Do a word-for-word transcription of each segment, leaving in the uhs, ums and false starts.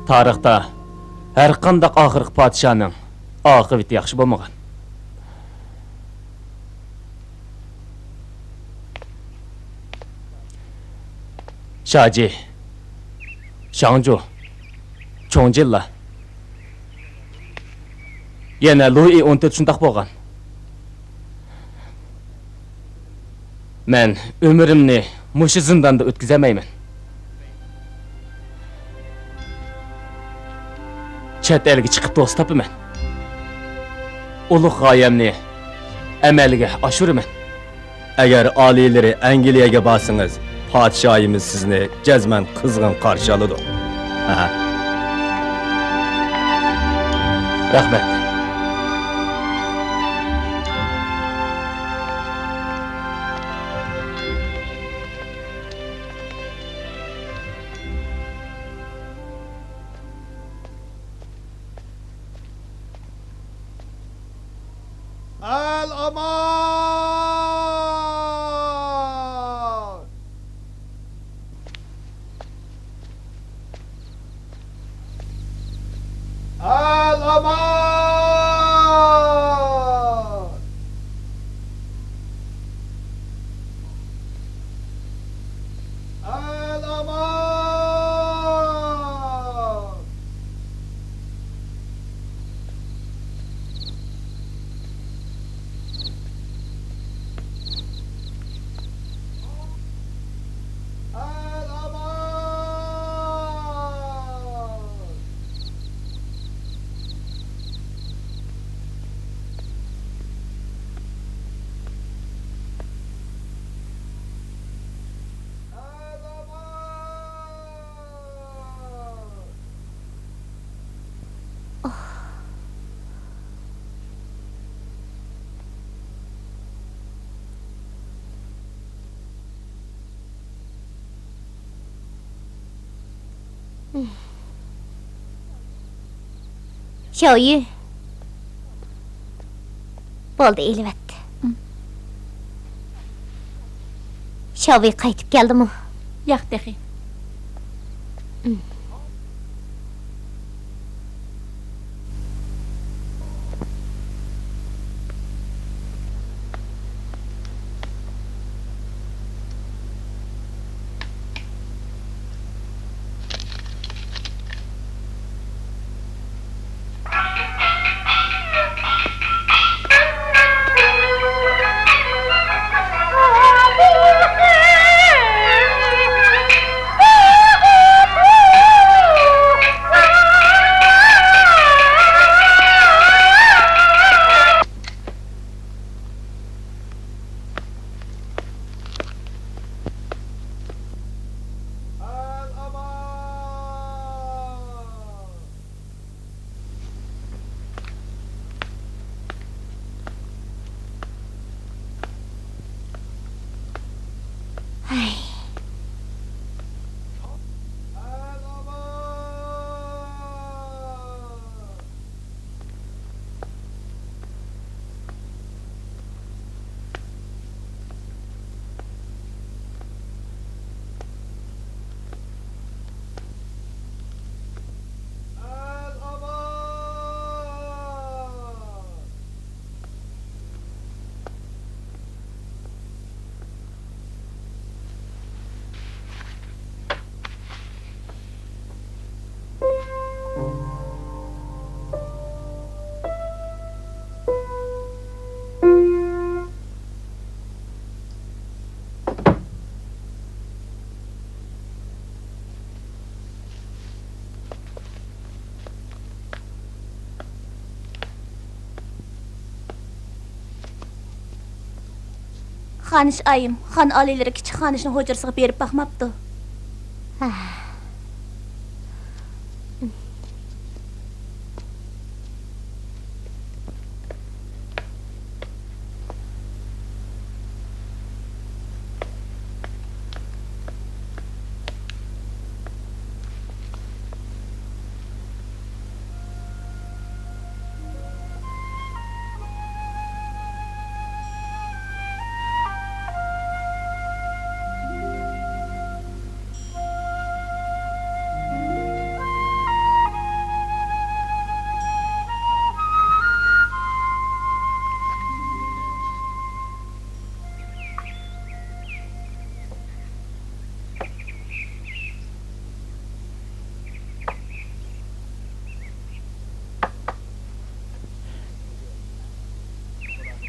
تارىختا ھەرقانداق ئاخىرقى پادىشاھنىڭ ئاقىۋىتى ياخشى بولمىغان. شاجى، شاڭجۇ، چوڭجىنلا، يەنە لۇئى ئون تۆت شۇنداق بولغان. مەن ئۆمرۈمنى مۇشۇ زىنداندا ئۆتكۈزەلمەيمەن. چەت ئەلگە چىقىپ دوست تاپىمەن. ئۇلۇغ غايەمنى ئەمەلگە ئاشۇرىمەن. ئەگەر ئالىيلىرى ئەنگلىيەگە بارسىڭىز، پادىشاھىمىز سىزنى جەزمەن قىزغىن قارشى ئالىدۇ. رەھمەت. ئەل ئامان! ئەل ئامان! ئەل ئامان! ئەل ئامان! شاۋيۈ. بولدى، ئېلىۋەت. شاۋيۈ قايتىپ كەلدىمۇ؟ ياق تېخى. خانىش ئايىم، خان ئالىيلىرى كىچىك خانىشنىڭ ھۇجرىسىغا بېرىپ باقماپتۇ.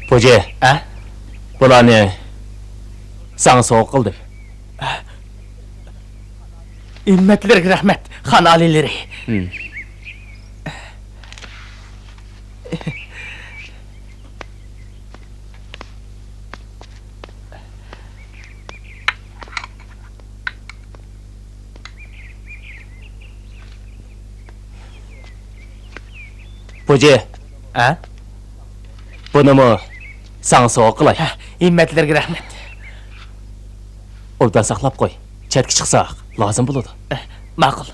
پوجى. ئە؟ بۇلارنى ساڭا سوۋغا قىلدىم. ھىممەتلىرىگە رەھمەت، خان ئالىيلىرى. ھىم. پوجى. ھە؟ بۇنىمۇ ساڭا سوۋغا قىلاي. ھە، ھىممەتلىرىگە رەھمەت. ئوبدان ساقلاپ قوي. چەتكە چىقساق، لازىم بولىدۇ. ھە، ماقۇل.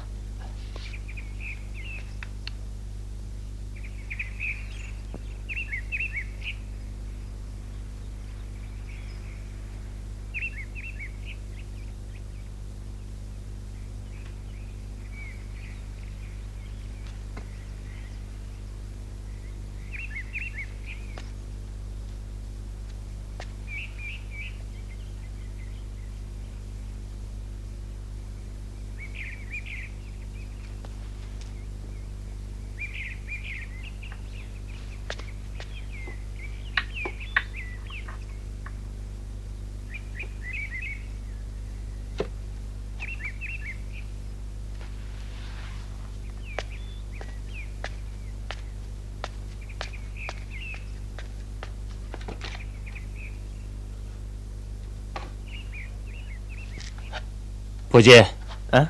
پوجى. ھە؟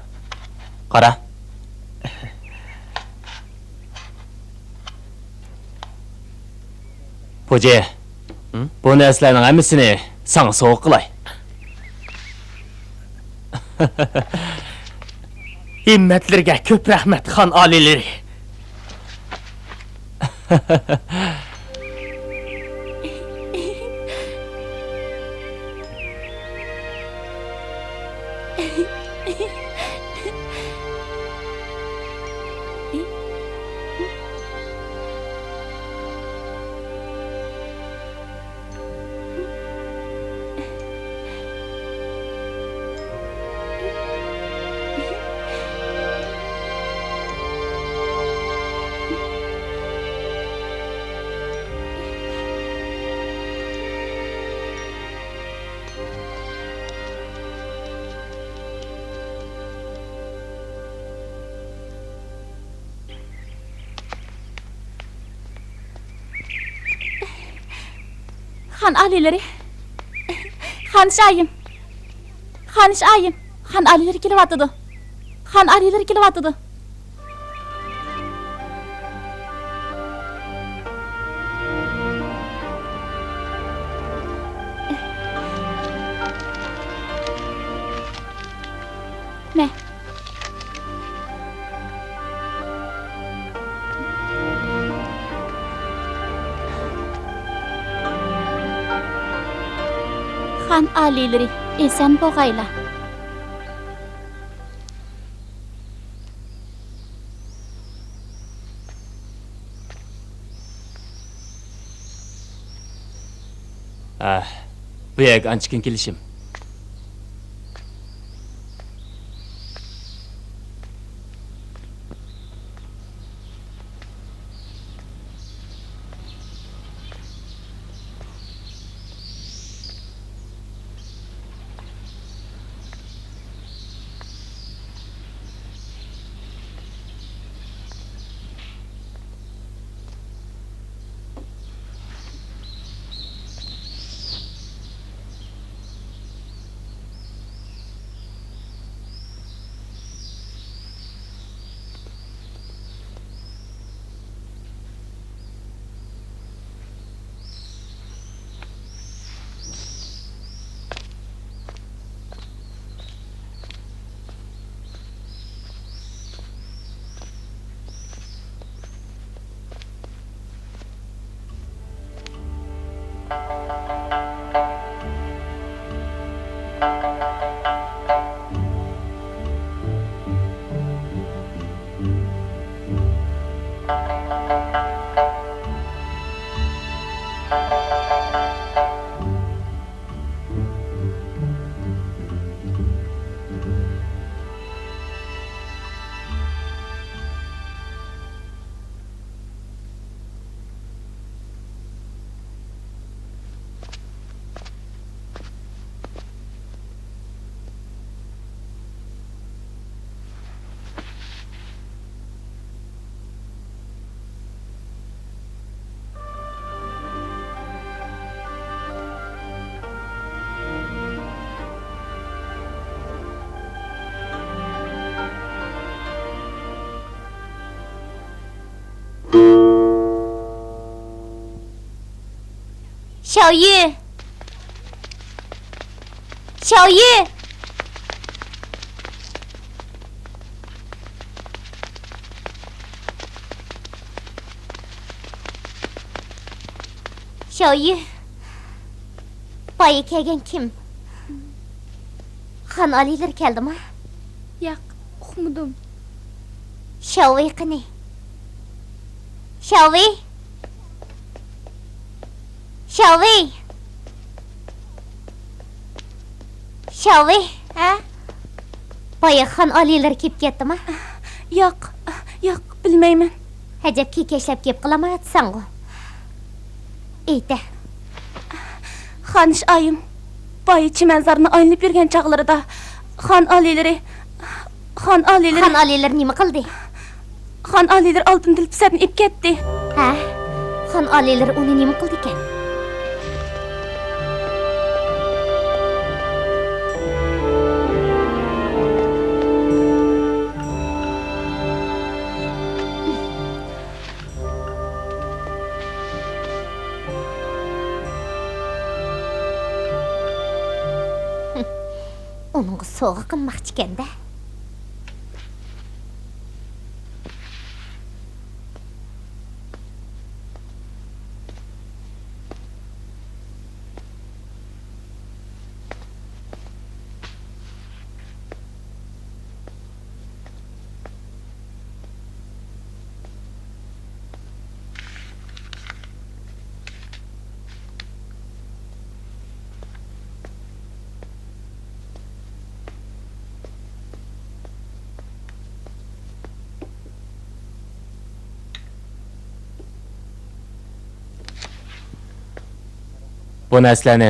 قارا. پوجى، ھىم؟ بۇ نەرسىلەرنىڭ ھەممىسىنى ساڭا سوۋغا قىلاي. ھىممەتلىرىگە كۆپ رەھمەت، خان ئالىيلىرى. خان ئالىيلىرى. خانىش ئايىم. خانىش ئايىم. خان ئالىيلىرى كېلىۋاتىدۇ. خان ئالىيلىرى كېلىۋاتىدۇ. مە. خان ئالىيلىرى، ئېسەن بوغايلا. ئەھ، بۇ يەرگە ئانچە كۈن كېلىشىم. شاۋيۈ! شاۋيۈ! شاۋيۈ! بايا كەلگەن كىم؟ خان ئالىيلىرى كەلدىما؟ ياق، ئۇقمىدىم. شاۋۋېي قېنى؟ شاۋۋېي؟ شاۋۋېي؟ شاۋۋېي؟ ھە؟ بايا خان ئالىيلىرى كېلىپ كەتتىما؟ ياق، ياق، بىلمەيمەن. ئەجەب كېكەچلەپ گەپ قىلالمايۋاتىسەنغۇ؟ ئېيتە. خانىش ئايىم، بايا چىمەنزارنى ئايلىنىپ يۈرگەن چاغلىرىدا خان ئالىيلىرى، خان ئالىيلىرى. خان ئالىيلىرى نېمە قىلدى؟ خان ئالىيلىرى ئالتۇن دىلپىسەرنى ئېلىپ كەتتى. ھە؟ خان ئالىيلىرى ئۇنى نېمە قىلدىكەن؟ ئۇنىڭغا سوۋغا قىلماقچىكەن-دە. بۇ نەرسىلەرنى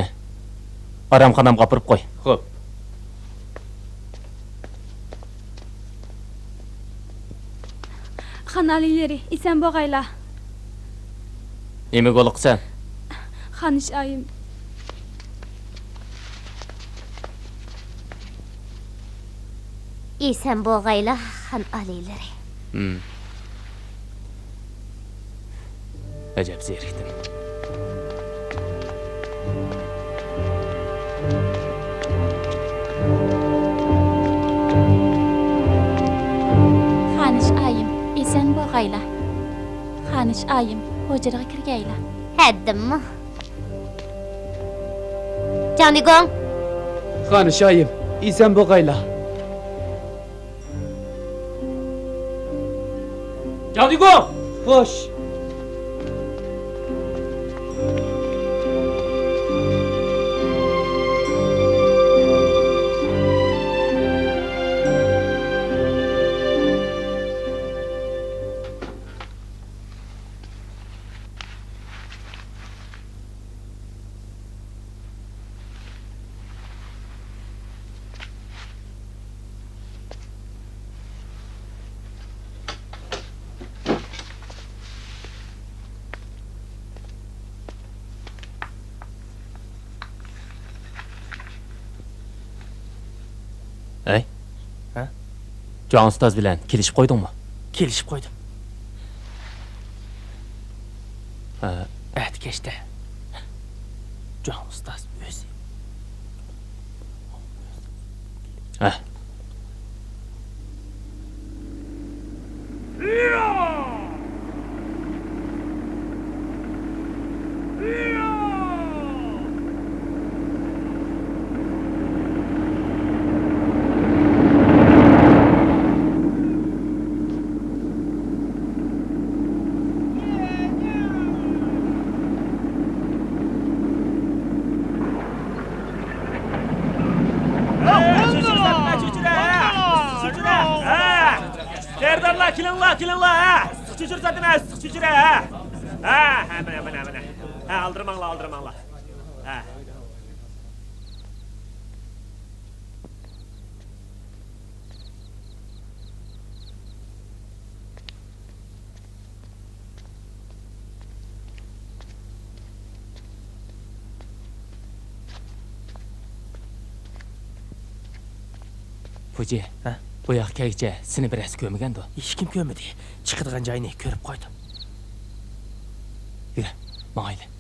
ئارامخانامغا ئاپىرىپ قوي. خوپ. خان ئالىيلىرى، ئېسەن بولغايلا. نېمە گولۇقسەن؟ خانىش ئايىم. ئېسەن بولغايلا، خان ئالىيلىرى. ھىم. ئەجەب زېرىكتىم. خانىش ئايىم، ئېسەن بولغايلا. خانىش ئايىم، ھۇجرىغا كىرگەيلا. ھەددىممۇ؟ جاڭدىگوڭ. خانىش ئايىم، ئېسەن بولغايلا. جاڭدىگوڭ! خوش. ھەي. ھە؟ جاڭ ئۇستاز بىلەن كېلىشىپ قويدۇڭمۇ؟ كېلىشىپ قويدۇم. ھە. ئەتە كەچتە جاڭ ئۇستاز ئۆزى. ھە. خېرىدارلار، كېلىڭلار، كېلىڭلار، ھە. ئىسسىق چۆچۈرە ساتىمەن، ئىسسىق چۆچۈرە، ھە. ھە، ھە، مانا، مانا، مانا. ھە، ئالدىرىماڭلار، ئالدىرىماڭلار. ھە. پۇجى، ھە؟ بۇ ياققا كەلگۈچە سېنى بىرەرسى كۆرمىگەندۇ؟ ھېچكىم كۆرمىدى. چىقىدىغان جاينى كۆرۈپ قويدۇم. يۈرە، ماڭايلى.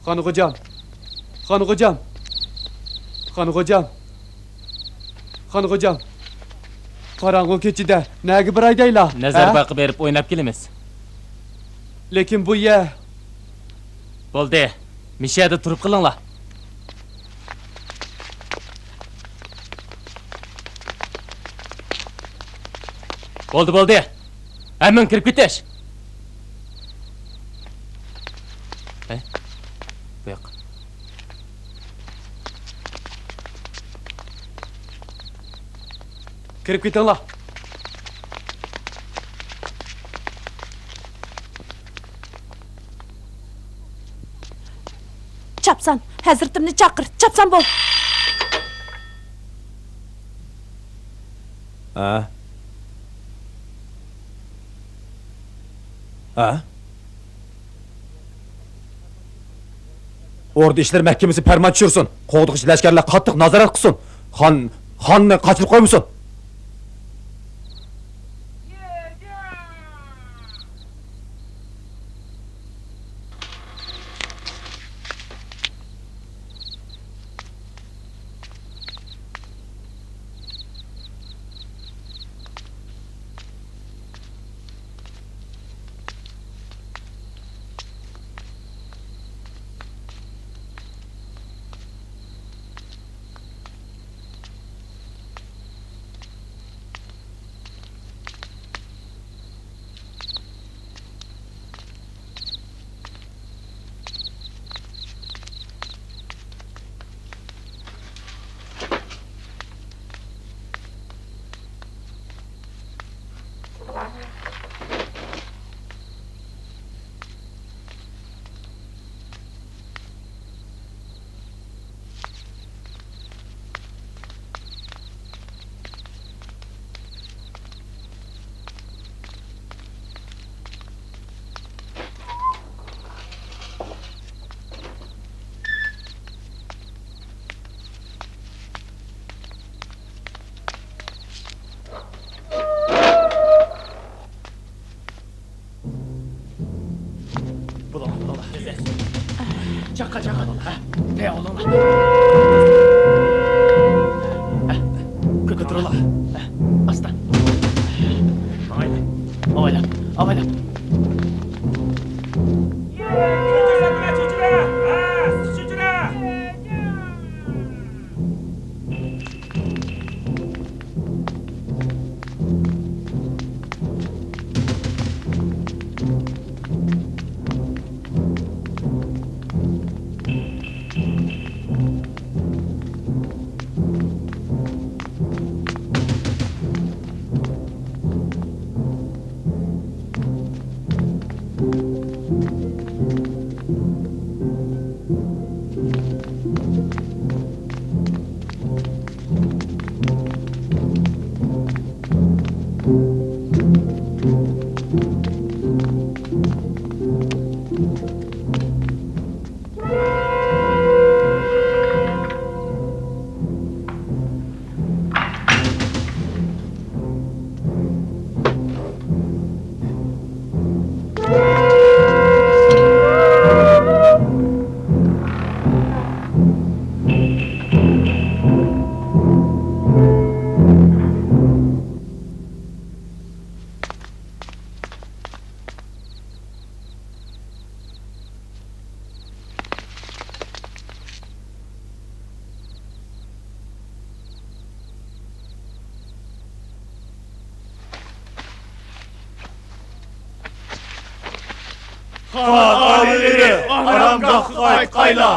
خانغوجام! خانغوجام! خانغوجام! خانغوجام! قاراڭغۇ كېچىدە نەگە باراي دەيلا؟ نەزەر ھە؟ باغقا بېرىپ ئويناپ كېلىمىز. لېكىن بۇ يەر. بولدى، مىشەدە تۇرۇپ قېلىڭلار. بولدى، بولدى. ھەممىڭ كىرىپ كېتىش. ھە؟ بۇ ياققا. كىرىپ كېتىڭلار. چاپسان، ھەزرىتىمنى چاقىر، چاپسان بول. ھە؟ ھە؟ ئوردا ئىشلىرى مەھكىمىسى پەرمان چۈشۈرسۇن. قوغدىغۇچى لەشكەرلەر قاتتىق نازارەت قىلسۇن. خان، خاننى قاچىلىق قويمىسۇن. بۇلار، بۇلار. چاققا، چاققا. ھە، دەي ئالدىڭلار. ھە، كۆتۈرۈڭلار. ھە، ئاستا. ئاۋايلاپ، ئاۋايلاپ. خان ئائىلىلىرى ئارامگاھقا قايتقايلا.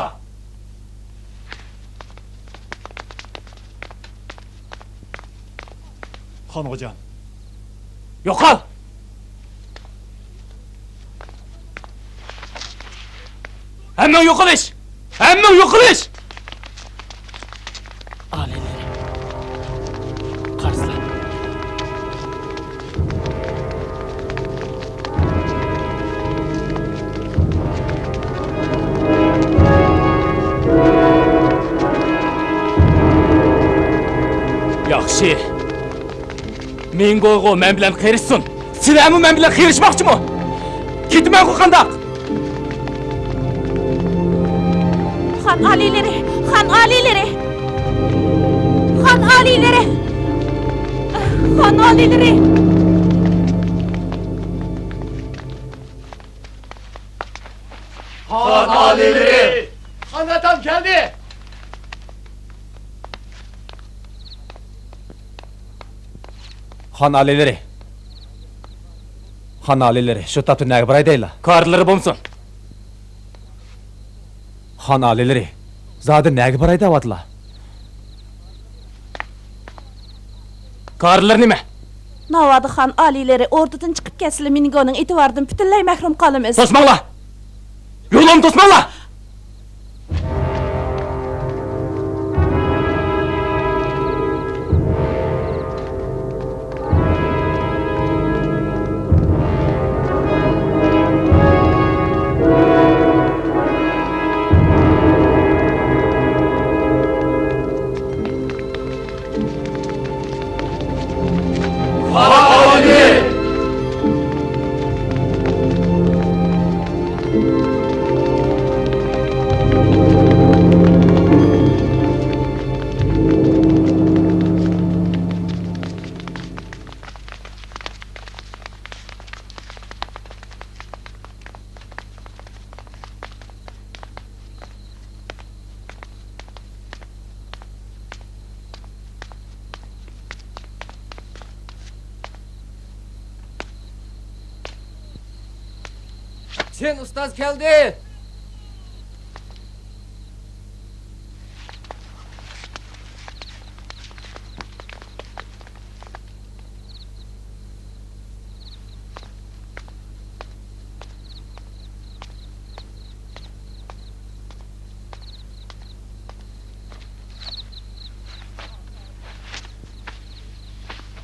خانغوجام. يوقال! ھەممىڭ يوقىلىش! ھەممىڭ يوقىلىش! ئالىيلىرى، قارىسىلەر. ياخشى. مىڭگوغۇ مەن بىلەن قېرىشسۇن. سىلەرمۇ مەن بىلەن قېرىشماقچىمۇ؟ كېتىمەنغۇ قانداق؟ خان ئالىيلىرى! خان ئالىيلىرى! خان ئالىيلىرى! خان ئالىيلىرى! خان ئالىيلىرى! خان ئاتام كەلدى! خان ئالىيلىرى! خان ئالىيلىرى، شۇ تاپتا نەگە باراي دەيلا؟ كارلىرى بولمىسۇن! خان ئالىيلىرى، زادى نەگە باراي دەۋاتلا؟ كارلىرى نېمە؟ ناۋادا خان ئالىيلىرى ئوردىدىن چىقىپ كەتسىلە، مىنگونىڭ ئېتىبارىدىن پۈتۈنلەي مەھرۇم قالىمىز. توسماڭلار! يولۇمنى توسماڭلار! چىن ئۇستاز كەلدى!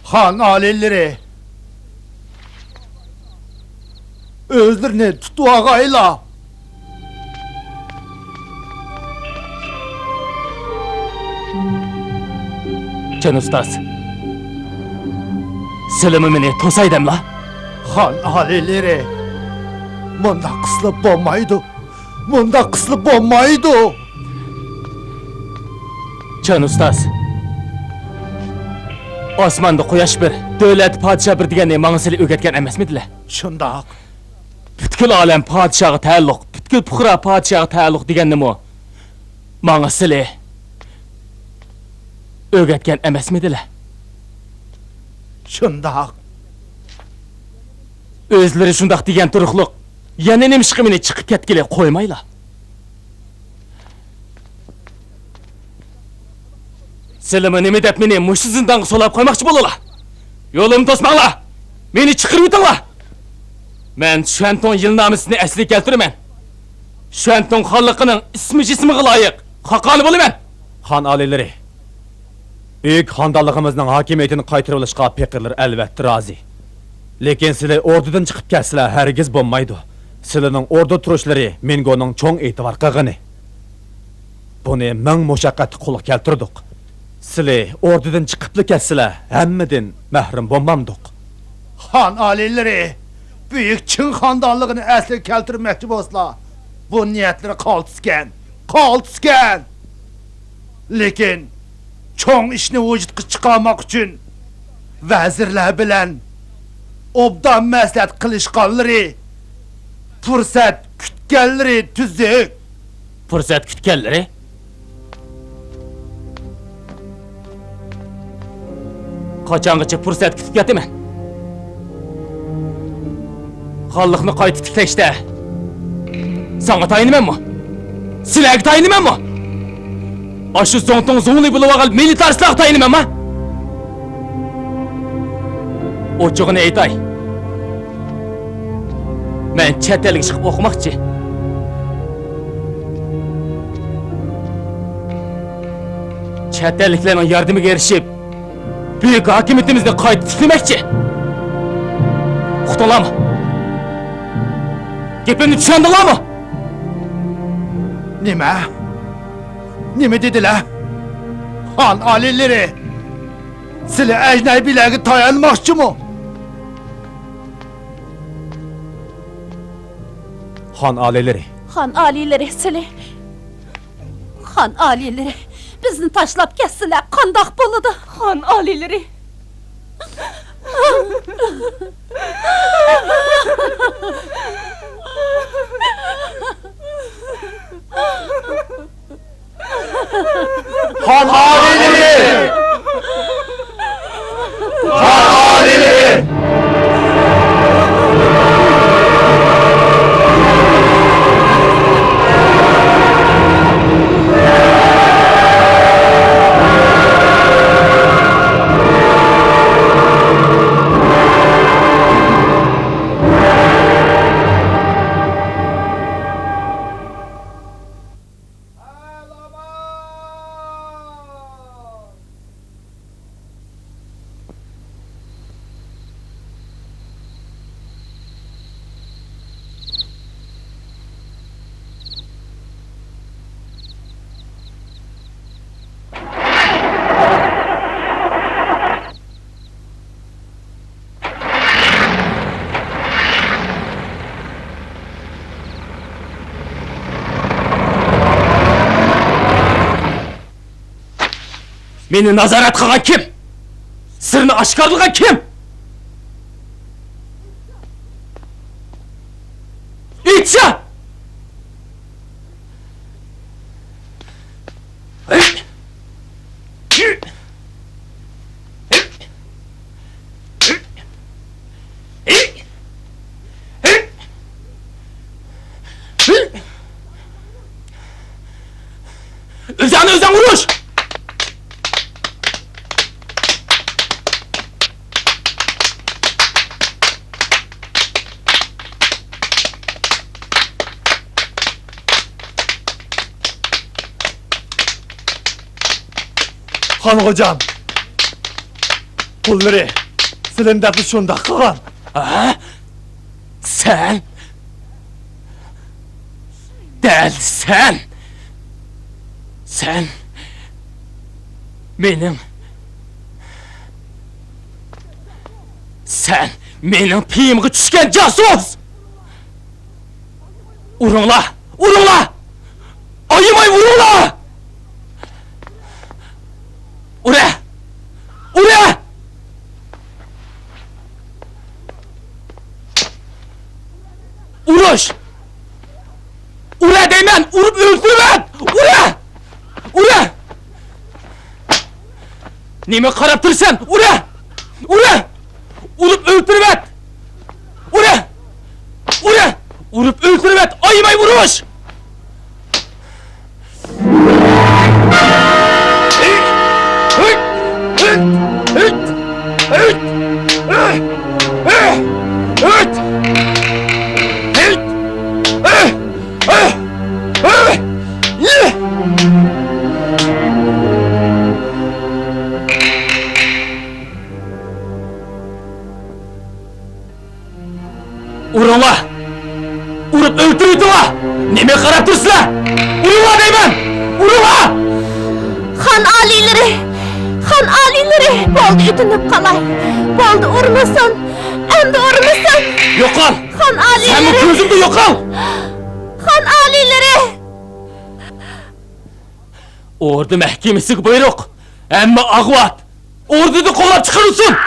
خان ئالىيلىرى، ئۆزلىرىنى تۇتۇۋالغايلا. چىن ئۇستاز، سىلىمۇ مېنى توساي دەملا؟ خان ئالىيلىرى، مۇنداق قىلسىلا بولمايدۇ. مۇنداق قىلسىلا بولمايدۇ. چىن ئۇستاز، ئاسماندا قۇياش بىر، دۆلەتتە پادىشاھ بىر دېگەننى ماڭا سىلى ئۆگەتكەن ئەمەسمىدىلە؟ شۇنداق. پۈتكۈل ئالەم پادىشاھقا تەئەللۇق، پۈتكۈل پۇقرا پادىشاھقا تەئەللۇق دېگەننىمۇ ماڭا سىلى ئۆگەتكەن ئەمەسمىدىلە؟ شۇنداق. ئۆزلىرى شۇنداق دېگەن تۇرۇقلۇق، يەنە نېمىشقا مېنى چىقىپ كەتكىلى قويمايلا؟ سىلىمۇ نېمە دەپ مېنى مۇشۇ زىندانغا سولاپ قويماقچى بولىلا؟ يولۇمنى توسماڭلار! مېنى چىقىرىۋېتىڭلار! مەن شۈەنتۇڭ يىلنامىسىنى ئەسلىگە كەلتۈرىمەن. شۈەنتۇڭ خانلىقىنىڭ ئىسمى جىسمىغا لايىق خاقانى بولىمەن! خان ئالىيلىرى، بۈيۈك خاندانلىقىمىزنىڭ ھاكىمىيىتىنى قايتۇرۇۋېلىشقا پېقىرلىرى ئەلۋەتتە رازى. لېكىن سىلى ئوردىدىن چىقىپ كەتسىلە ھەرگىز بولمايدۇ. سىلىنىڭ ئوردا تۇرۇشلىرى مىنگونىڭ چوڭ ئېتىبار قىلغىنى. بۇنى مىڭ مۇشەققەتتە قولغا كەلتۈردۇق. سىلى ئوردىدىن چىقىپلا كەتسىلە ھەممىدىن مەھرۇم بولمامدۇق. خان ئالىيلىرى، بۈيۈك چىڭ خاندانلىقىنى ئەسلىگە كەلتۈرمەكچى بولسىلا، بۇ نىيەتلىرى قالتىسكەن، قالتىسكەن! لېكىن چوڭ ئىشنى ۋۇجۇدقا چىقارماق ئۈچۈن ۋەزىرلەر بىلەن ئوبدان مەسلىھەت قىلىشقانلىرى، پۇرسەت كۈتكەنلىرى تۈزۈك. پۇرسەت كۈتكەنلىرى؟ قاچانغىچە پۇرسەت كۈتۈپ كېتىمەن؟ خانلىقنى قايتا تىكلەشتە ساڭا تايىنىمەنمۇ؟ سىلەرگە تايىنىمەنمۇ؟ ئاشۇ زۇڭتۇڭ زۇڭلى بولۇۋالغان مىليونېرلارغا تايىنىمەنما؟ ئوچۇقىنى ئېيتاي، مەن چەت ئەلگە چىقىپ ئوقۇماقچى. چەت ئەللىكلەرنىڭ ياردىمىگە ئېرىشىپ، بۈيۈك ھاكىمىيىتىمىزنى قايتا تىكلىمەكچى. ئۇقتۇڭلارمۇ؟ گېپىمنى چۈشەندىڭلارمۇ؟ نېمە؟ نېمە دېدىلە؟ خان ئالىيلىرى، سىلى ئەجنەبىيلەرگە تايانماقچىمۇ؟ خان ئالىيلىرى. خان ئالىيلىرى، سىلى. خان ئالىيلىرى، بىزنى تاشلاپ كەتسىلە قانداق بولىدۇ؟ خان ئالىيلىرى! خان ئالىيلىرى! خان ئالىيلىرى! مېنى نازارەت قىلغان كىم؟ سىرنى ئاشكارىلىغان كىم؟ ئېيتسا! ئۆزۈڭنى ئۆزۈڭ ئۇرۇش! خان غوجام، قۇللىرى سىلىنى دەپلا شۇنداق قىلغان. ھە؟ سەن؟ دەل سەن! سەن مېنىڭ، سەن مېنىڭ پېيىمغا چۈشكەن جاسۇس! ئۇرۇڭلار! ئۇرۇڭلار! ئايىماي ئۇرۇڭلار! ئۇرە! ئۇرە! ئۇرۇش! ئۇرە دەيمەن! ئۇرۇپ ئۆلتۈرۈۋەت! ئۇرە! ئۇرە! نېمە قاراپ تۇرىسەن؟ ئۇرە! ئۇرە! ئۇرۇپ ئۆلتۈرۈۋەت! ئۇرە! ئۇرە! ئۇرۇپ ئۆلتۈرۈۋەت! ئايىماي ئۇرۇش! ئۇرۇڭلار! ئۇرۇپ ئۆلتۈرۈۋېتىڭلار! نېمە قاراپ تۇرىسىلەر؟ ئۇرۇڭلار دەيمەن! ئۇرۇڭلار! خان ئالىيلىرى! خان ئالىيلىرى! بولدى، ئۆتۈنۈپ قالاي! بولدى، ئۇرمىسۇن! ئەمدى ئۇرمىسۇن! يوقال! خان سەنمۇ ئالىيلىرى! كۆزۈمدىن يوقال! خان ئالىيلىرى! ئوردا مەھكىمىسىگە بۇيرۇق! ھەممە ئاغۋات ئوردىدىن قوغلاپ چىقىرىلسۇن!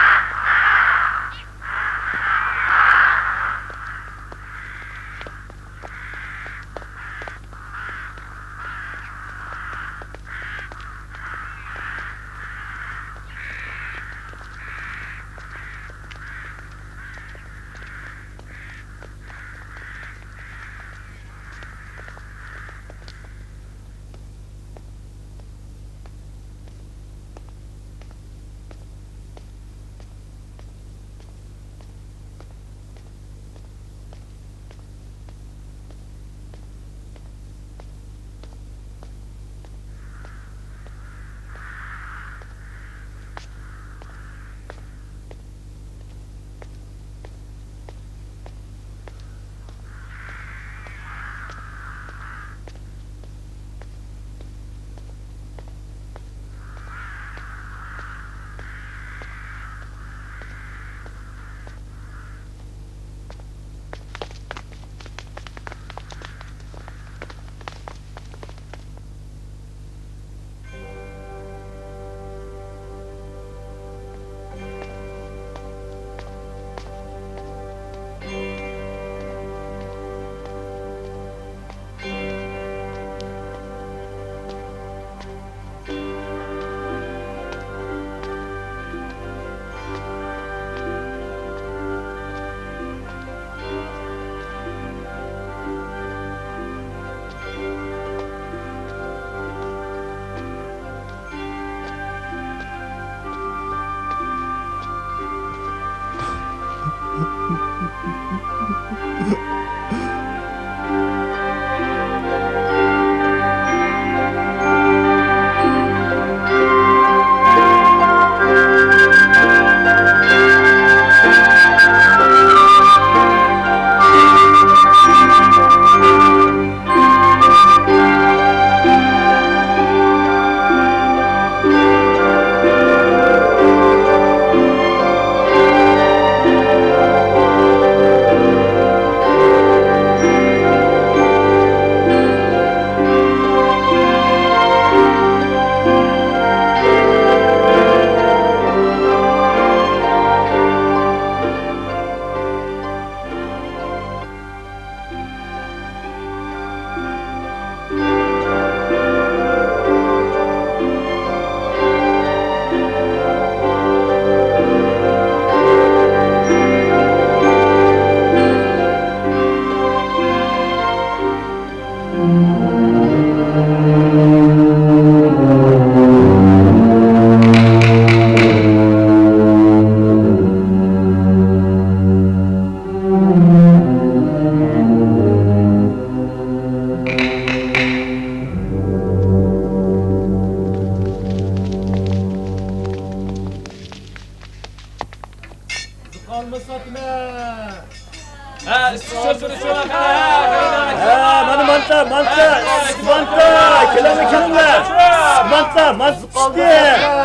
ھە، مانا مانتا، مانتا، ئىسسىق مانتا، كېلىڭلار، كېلىڭلار. ئىسسىق مانتا، مانتا پىشتى.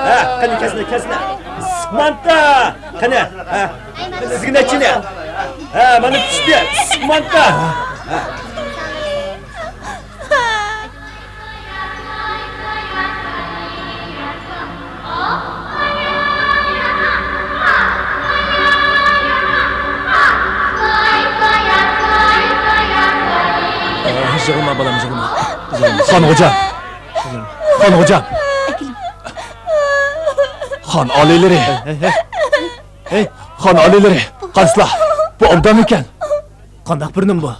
ھە، قېنى كەسنە، كەسنە. ئىسسىق مانتا، قېنى، ھە. سىزگە نەچچىنى؟ ھە، مانا پىشتى، ئىسسىق مانتا. ھە. يىغلىما بالام، يىغلىما. يىغلىما. خان غوجام. خان غوجام. خان ئالىيلىرى. ھەي، خان ئالىيلىرى. قارىسىلا، بۇ ئوبدانمىكەن؟ قانداق بىر نېمە بۇ؟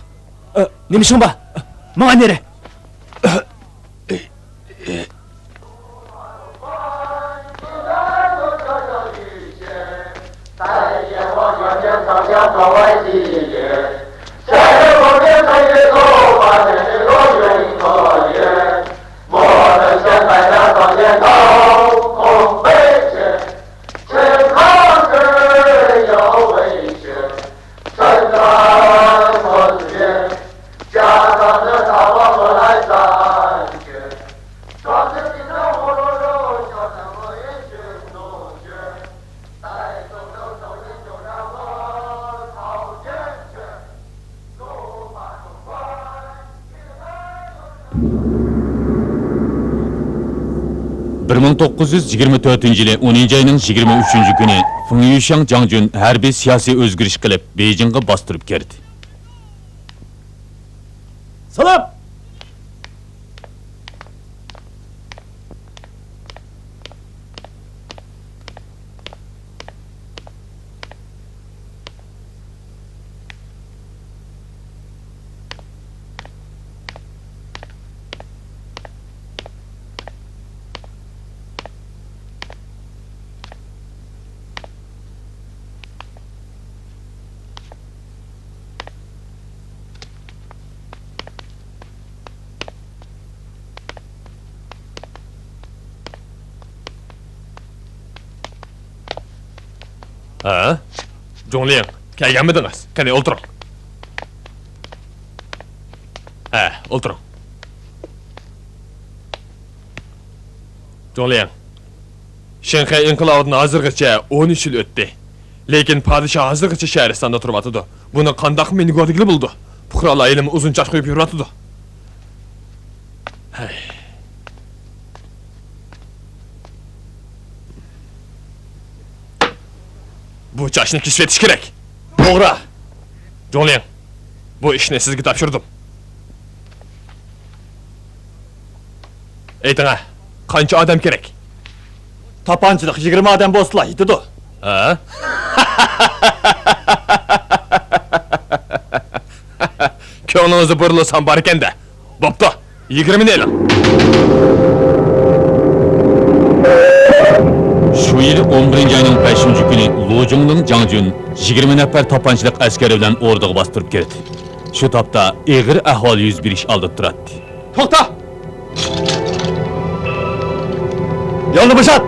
نېمە ئىشىڭ بار؟ ماڭا نېرى. بىر مىڭ توققۇز يۈز يىگىرمە تۆتىنچى يىلى ئونىنچى ئاينىڭ يىگىرمە ئۈچىنچى كۈنى فېڭ يۈشياڭ جاڭجۈن ھەربىي سىياسىي ئۆزگىرىش قىلىپ، بېيجىڭغا باستۇرۇپ كىردى. سالام! ھە؟ جۇڭلىڭ، كەلگەنمىدىڭىز؟ قېنى، ئولتۇرۇڭ. ھە، ئولتۇرۇڭ. جۇڭلىڭ، شىنخەي ئىنقىلابىدىن ھازىرغىچە ئون ئۈچ يىل ئۆتتى. لېكىن پادىشاھ ھازىرغىچە شەھرىستاندا تۇرۇۋاتىدۇ. بۇنى قانداقمۇ مېنى گۇۋا دېگىلى بولىدۇ؟ پۇقرالار ھېلىمۇ ئۇزۇن چاچ قويۇپ يۈرۈۋاتىدۇ. ھەي. بۇ چاچنى كېسىۋېتىش كېرەك. توغرا. جۇڭلىڭ، بۇ ئىشنى سىزگە تاپشۇردۇم. ئېيتىڭە، قانچە ئادەم كېرەك؟ تاپانچىلىق يىگىرمە ئادەم بولسىلا يېتىدۇ. ھە؟ كۆڭلىڭىزدە بىرلا سان بار ئىكەن-دە. بوپتۇ، يىگىرمىنى ئېلىڭ. شۇ يىلى ئون بىرىنچى ئاينىڭ بەشىنچى كۈنى لۇجۇڭلىڭ جاڭجۈن يىگىرمە نەپەر تاپانچىلىق ئەسكەر بىلەن ئوردىغا باستۇرۇپ كىردى. شۇ تاپتا ئېغىر ئەھۋال يۈز بېرىش ئالدىدا تۇراتتى. توختا! يولنى بوشات!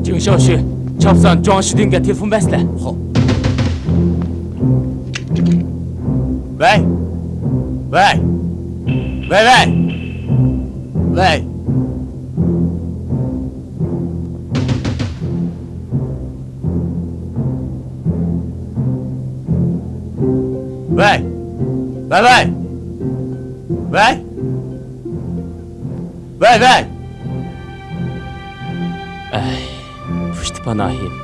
جېڭ شياۋشۈ، چاپسان جۇاڭ شىدىنگە تېلېفون بەرسىلە. خوپ. ۋەي! ۋەي! ۋەي، ۋەي! ۋەي! ۋەي! ۋەي، ۋەي! ۋەي! ۋەي، ۋەي! ئەي، پۇشتى پاناھىم.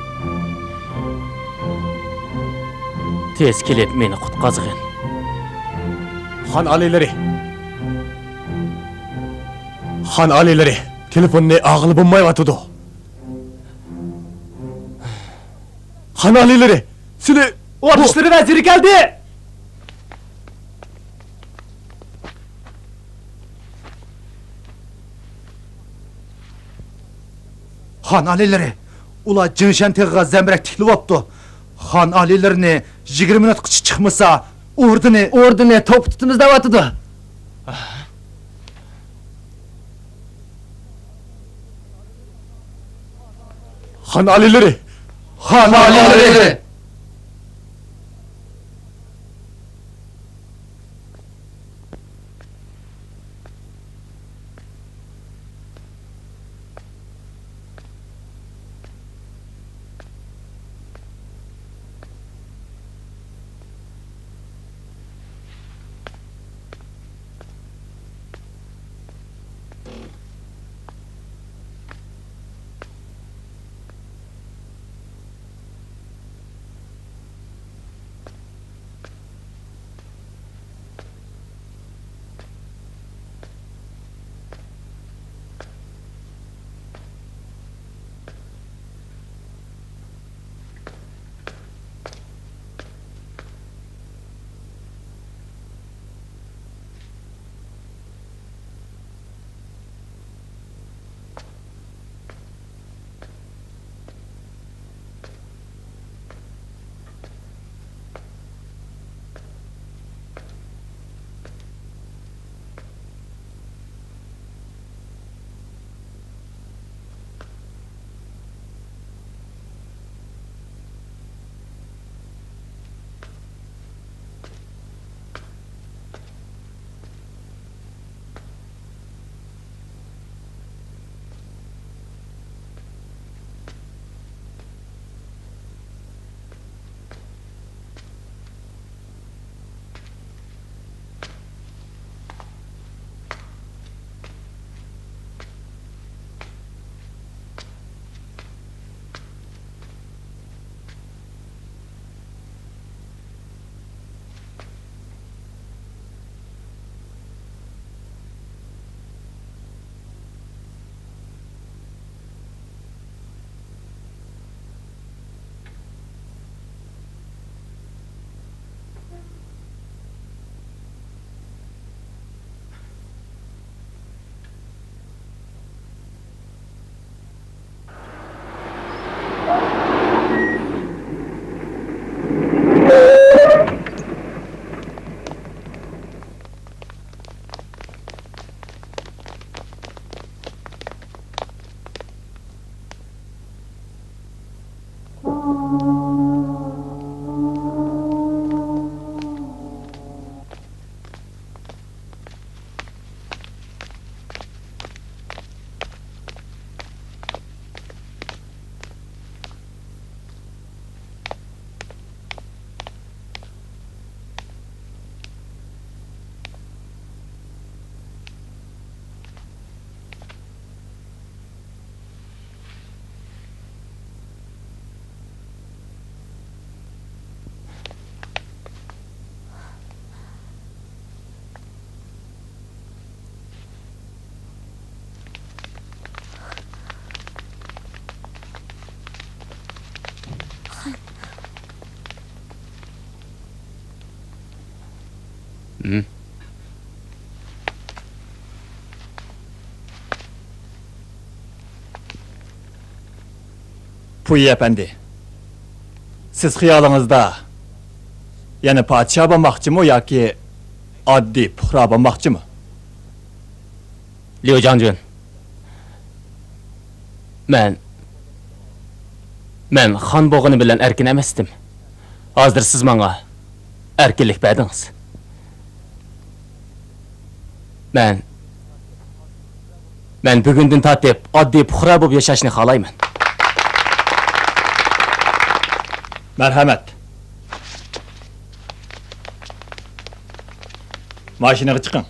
تېز كېلىپ مېنى قۇتقازغىن. خان ئالىيلىرى! خان ئالىيلىرى! تېلېفوننى ئاغىلى بولمايۋاتىدۇ. خان ئالىيلىرى، سىلى ئۇ ئاتۇشلىرى ۋەزىرى كەلدى! خان ئالىيلىرى، ئۇلار جىڭشەن تېغىغا زەمبىرەك تىكلىۋاپتۇ. خان ئالىيلىرىنى يىگىرمە مىنۇتقىچە چىقمىسا، ئوردىنى، ئوردىنى توختىتىمىز دەۋاتىدۇ. خان ئالىيلىرى! خان ئالىيلىرى! پۇيى ئەپەندى، سىز خىيالىڭىزدا يەنە پادىشاھ بولماقچىمۇ ياكى ئاددىي پۇقرا بولماقچىمۇ؟ ليۇ جاڭجۈن، مەن، مەن خان بولغىنى بىلەن ئەركىن ئەمەستىم. ھازىر سىز ماڭا ئەركىنلىك بەردىڭىز. مەن، مەن بۈگۈندىن تارتىپ ئاددىي پۇقرا بولۇپ ياشاشنى خالايمەن. مەرھەمەت. ماشىنىغا چىقىڭ.